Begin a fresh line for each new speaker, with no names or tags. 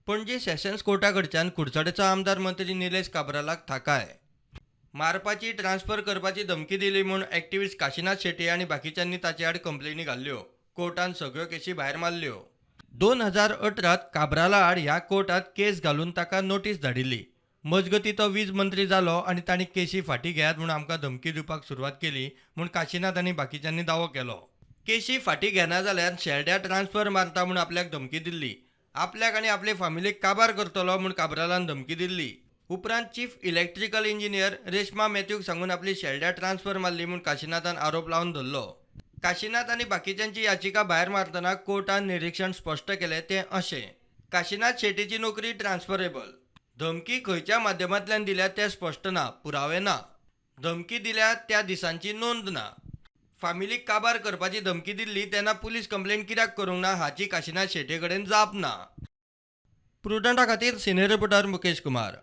Panaji sessions Carta कडच्यान कुडचडेचो आमदार मंत्री निलेश काब्रालाक थाकाय. मारपाची, ट्रान्स्फर करपाची धमकी दिली म्हूण एक्टिविस्ट काशिनाथ शेट्ये आनी बाकीच्यांनी ताचे आड कंप्लेनी घाल्ल्यो. कोर्टान सगळ्यो केशी भायर मारल्यो. 2018त काब्राला आड ह्या कोर्टात केस घालून ताका नोटीस धाडिल्ली. मजगतीं तो वीज मंत्री जालो आनी तांणी केशी फाटीं घेयात म्हूण आमकां धमकी दिवपाक सुरवात केली म्हूण काशिनाथ आनी बाकीच्यांनी दावो केलो. केशी फाटीं घेना जाल्यार शेल्ड्या ट्रान्स्फर मारता म्हूण आपल्याक धमकी दिल्ली. आपल्याक आनी आपले फामिलीक काबार करतलो म्हूण काब्रालान धमकी दिल्ली. उपरांत चीफ इलेक्ट्रिकल इंजिनियर रेश्मा मॅथ्यूक सांगून आपली शेल्ड्या ट्रान्स्फर मारली म्हूण काशिनाथान आरोप लावन धरलो. काशिनाथ आनी बाकीच्यांची याचिका भायर मारतना कोर्टान निरिक्षण स्पश्ट केलें तें अशें: काशिनाथ शेट्येची नोकरी ट्रान्स्फरेबल. धमकी खंयच्या माध्यमांतल्यान दिल्या तें स्पश्ट ना, पुरावे ना. धमकी दिल्या त्या दिसांची नोंद ना. फामिलीक काबार करपाची धमकी दिल्ली तेन्ना पुलीस कंप्लेन कित्याक करूंक ना हाची काशिनाथ शेट्ये कडेन जाप ना. प्रुडंटा खातीर सिनियर रिपोर्टर मुकेश कुमार.